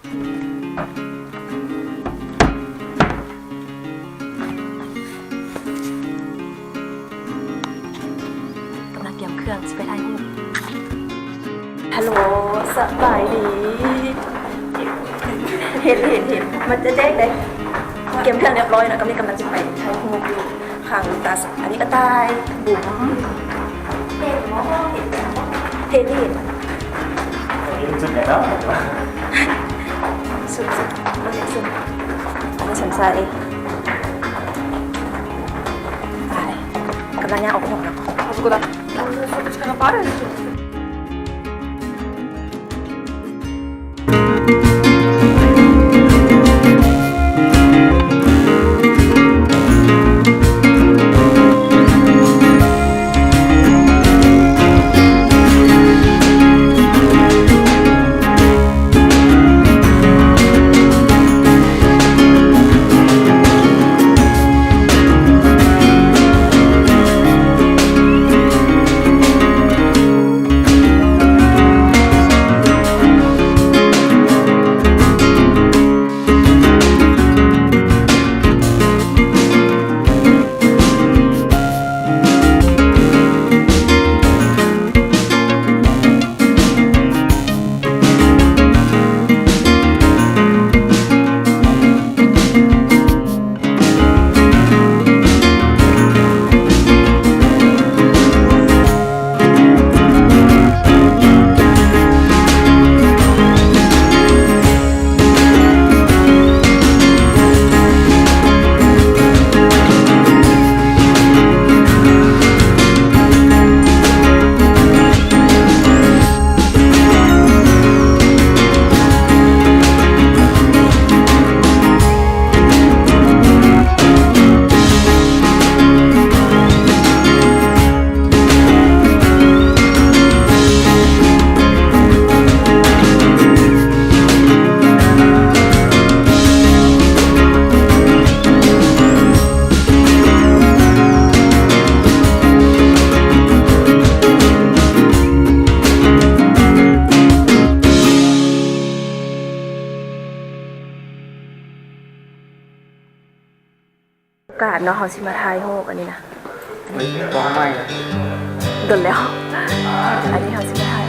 ກຳລັງກຽມເຄື່ອງຊິໄປຖ່າຍຮູບ. ຮັລໂຫຼ ສະບາຍດີ. ເຫັນ ເຫັນ ເຫັນ ມັນຈະແຈ້ງເດ້. ກຽມເຄື່ອງຮຽບຮ້ອຍແລ້ວ ກຳລັງ ກຳລັງຊິໄປຖ່າຍຮູບຢູ່ຂ້າງໂລຕັສ. ອັນນີ້ກະຕ່າຍບຸ້ມ. ເຫັນບໍ່? ເຫັນ ເຫັນ ເຫັນ. ເຫັນຈຸດໃດເນາະ? ສຸດ ສຸດ ມັນເຫັນສຸດ. ບໍ່ສົນໃຈ. ໄປ ກຳລັງຍ່າງອອກນອກເນາະ.ກາດເນາະ ເຮົາຊິມາຖ່າຍຮູບອັນນີ້ນະ. ເຮີ້ຍ ບໍ່ໃໝ່ ດົນແລ້ວ ອັນນີ້ເຮົາຊິມາຖ່າຍ.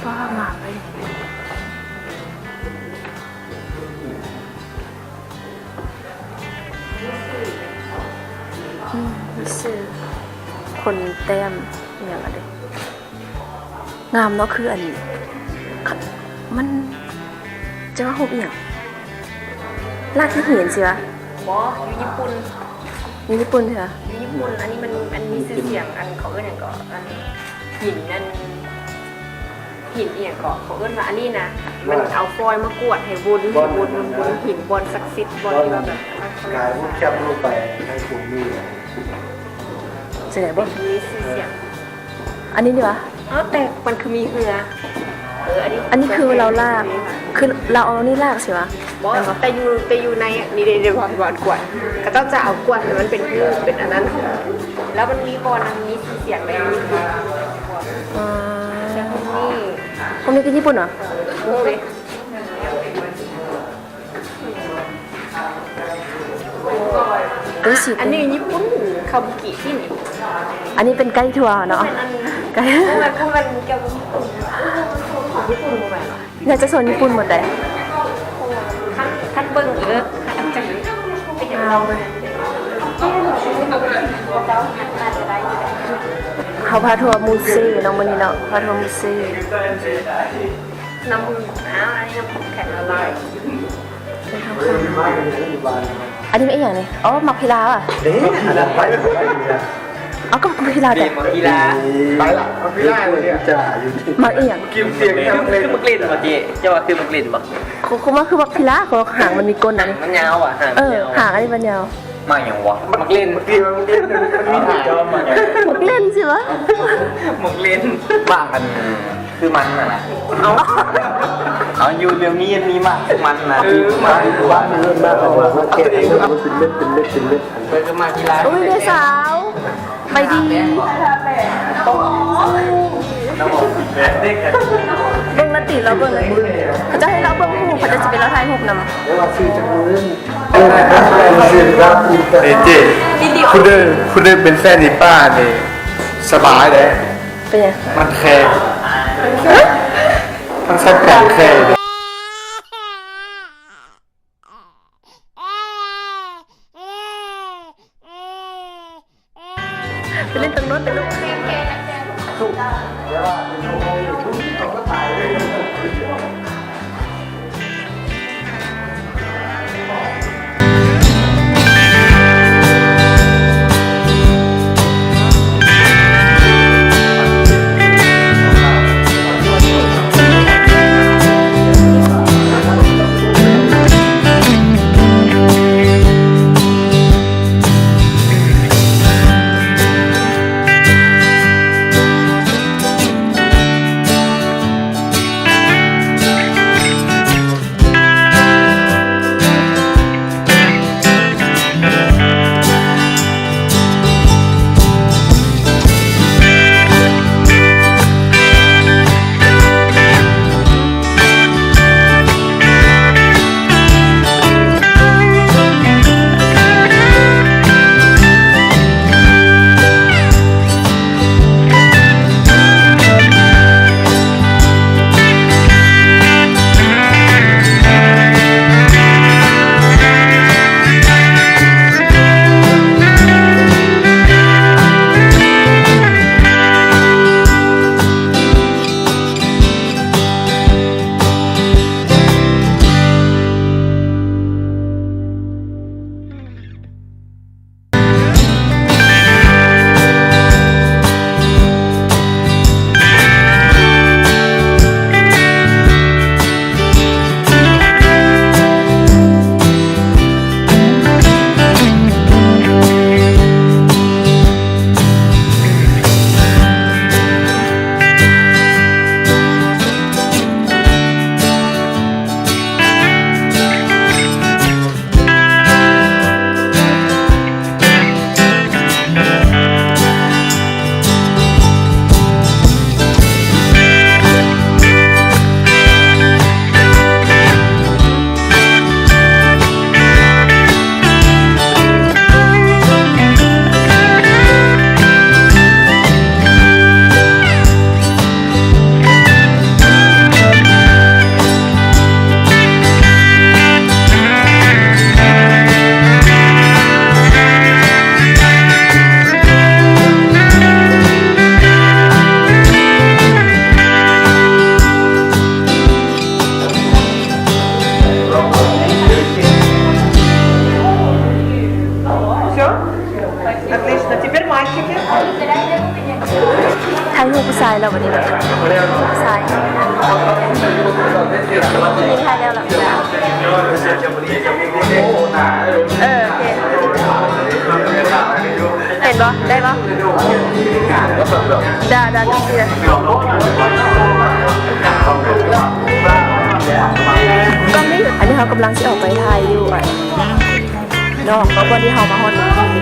ວ້າ ງາມເລີຍ. ອືມ ມີຊື່ ຄົນແຕ້ມອີ່ຫຍັງອັນເດ ງາມເນາະ. ຄືອັນ ມັນ ຈະວ່າຮູບອີ່ຫຍັງ? ລາກຫີນຊິວະ? ບໍ່ ຢູ່ຍີ່ປຸ່ນ. ຢູ່ຍີ່ປຸ່ນໃຊ່ປະ? ຢູ່ຍີ່ປຸ່ນ. ອັນນີ້ມັນ ອັນມີຊື່ສຽງ ອັນເຂົາເອີ້ນຫຍັງເກາະ ອັນຫີນນັ້ນ ຫີນອີ່ຫຍັງເກາະ ເຂົາເອີ້ນວ່າອັນນີ້ນະ ມັນເອົາຟອຍມາກວດໃຫ້ວົນ ໃຫ້ວົນ ວົນ ວົນ ຫີນບ່ອນສັກສິດ ບ່ອນທີ່ວ່າແບບ ກາຍຮູບແຄບລົງໄປໃນກຸ່ມນີ້. ຈັ່ງໃດບໍ່? ມີຊື່ສຽງ. ອັນນີ້ນີ້ຫວາ? ເອີ ແຕ່ມັນຄືມີເຮືອ. ເອີ ອັນນີ້ ອັນນີ້ຄືລາວລາກ ຄືລາວເອົາອັນນີ້ລາກຊິຫວາ? ບໍ່ ແຕ່ຢູ່ ແຕ່ຢູ່ໃນນີ້ເດ້ ບ່ອນກວດ ເຂົາເຈົ້າຈະເອົາກວດໃຫ້ມັນເປັນຮູບ ເປັນອັນນັ້ນ ແລ້ວມັນມີບ່ອນ ມັນມີຊື່ສຽງໃນຢູທູບ. ອໍ ແຕ່ພວກນີ້ ພວກນີ້ຄືຍີ່ປຸ່ນຫວາ? ບໍ່ຮູ້ເດ້. ອຸ້ຍ ອັນນີ້ຍີ່ປຸ່ນ ຄາບູກິຕິນີ້. ອັນນີ້ເປັນໄກທົວເນາະ. ບໍ່ແມ່ນ ອັນ ໄກ ບໍ່ແມ່ນ ບໍ່ແມ່ນກ່ຽວກັບຍີ່ປຸ່ນ. ເອີ ມັນຂອງຍີ່ປຸ່ນບໍ່ແມ່ນຫວາ? ໜ້າຈະໂຊນຍີ່ປຸ່ນໝົດໃດ. ຄັນ ຄັນເບິ່ງ ເອີ ຄັນຈັກ ງາມເລີຍ. ເຮົາພາທົວມູເຊເນາະ ມື້ນີ້ເນາະ ພາທົວມູເຊ. ນ້ຳ ອ້າວ ອັນນີ້ນ້ຳແຂງລະລາຍ. ອັນນີ້ແມ່ນອີ່ຫຍັງນີ້? ອໍ ໝາກພິລາຫວາ? ເດ້ ອັນນັ້ນໄປ ໄປຢູ່ນະ. ເອົາ ກໍໝາກພິລາແຕ່ ໝາກພິລາ. ໄປລະ ໝາກພິລາຢູ່ນີ້. ໝາກອີ່ຫຍັງ? ກິນສຽງ ຄືໝາກຫຼິ້ນບໍ່ເຈ້? ເຈົ້າວ່າຄືໝາກຫຼິ້ນບໍ່? ໂຄ ໂຄ ມາຄືໝາກພິລາ ໂຄ ຫາງມັນມີກົ້ນອັນນີ້. ຫາງມັນຍາວຫວາ? ຫາງ ເອີ ມັນຍາວ ຫາງອັນນີ້ມັນຍາວ. ໝາກຫຍັງວະ? ໝາກເລັ່ນ ໝາກເລັ່ນ ມັນມີຫາງ ໝາກເລັ່ນຊິວະ? ໝາກເລັ່ນ ໝາກອັນຄືມັນຫັ້ນນະ. ເອົາ ເອົາ ຢູ່ດຽວນີ້ມີໝາກຄືມັນນະ. ເອີ ໝາກ ໝາກ ໝາກ ເປັນເມັດ ເປັນເມັດ ເປັນເມັດ. ເພິ່ນກໍມາທີ່ຮ້ານ. ໂອ້ຍ ແມ່ສາວ ໄປດີ ເບິ່ງນະຕິ ລາວເບິ່ງນະຕິ ເຂົາເຈົ້າໃຫ້ລາວເບິ່ງຮູບ ເຂົາເຈົ້າຊິໄປລາວຖ່າຍຮູບນຳ. ເອີ ເຈ້ ຜູ້ໃດ ຜູ້ໃດເປັນແຟນອີປ້ານີ້ສະບາຍເດ້. ເປັນຫຍັງ? ມັນແຄ ມັນແຊບແປງແຄ. ໄປຫຼິ້ນຕົງໂນ້ນໄປລູກ. Всё? Отлично. Теперь мальчики. ຖ່າຍຮູບຜູ້ຊາຍແລ້ວບັດນີ້ ຜູ້ຊາຍ ຜູ້ຍິງຖ່າຍແລ້ວລະ. ເອີ ໂອເຄ ເຫັນບໍ່? ໄດ້ບໍ່? ດາ ດາ ກາເຊຍ ກ້ອງນີ້. ອັນນີ້ເຮົາກຳລັງຊິອອກໄປຖ່າຍຢູ່ ອັນ ເນາະ ເພາະວ່າທີ່ເຮົາມາຮອດມື້ນີ້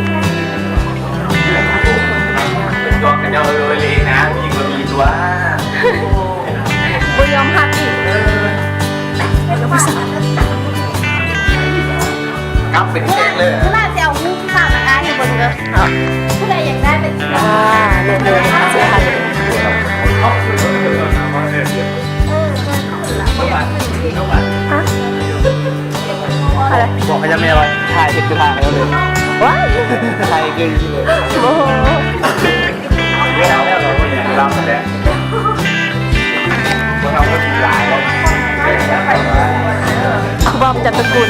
ເປັນກອງຂະເຈົ້າເອີຍເລີຍນະ ມີກໍມີຕົວ ບໍ່ຍອມຮັບອີກ ເອີ ກັບເປັນແຂກເລີຍ ຜູ້ຫຼານຊິເອົາຮູບສາວມາຖ່າຍໃຫ້ເບິ່ງເດີ ຜູ້ໃດຢາກໄດ້ເປັນ ອ່າ ເລີດເລີດ ເອົາຊິຖ່າຍ ຮະ? ອະໄລ? ບອກໃຫ້ເຈົ້າແມ່ວ່າຖ່າຍເຮັດຄືຖ່າຍໃຫ້ເຮົາເລີຍ. ວ້າຍ ຖ່າຍຄື ໂອ້ໂຫ ຄູບາມຈັນທະກຸນ.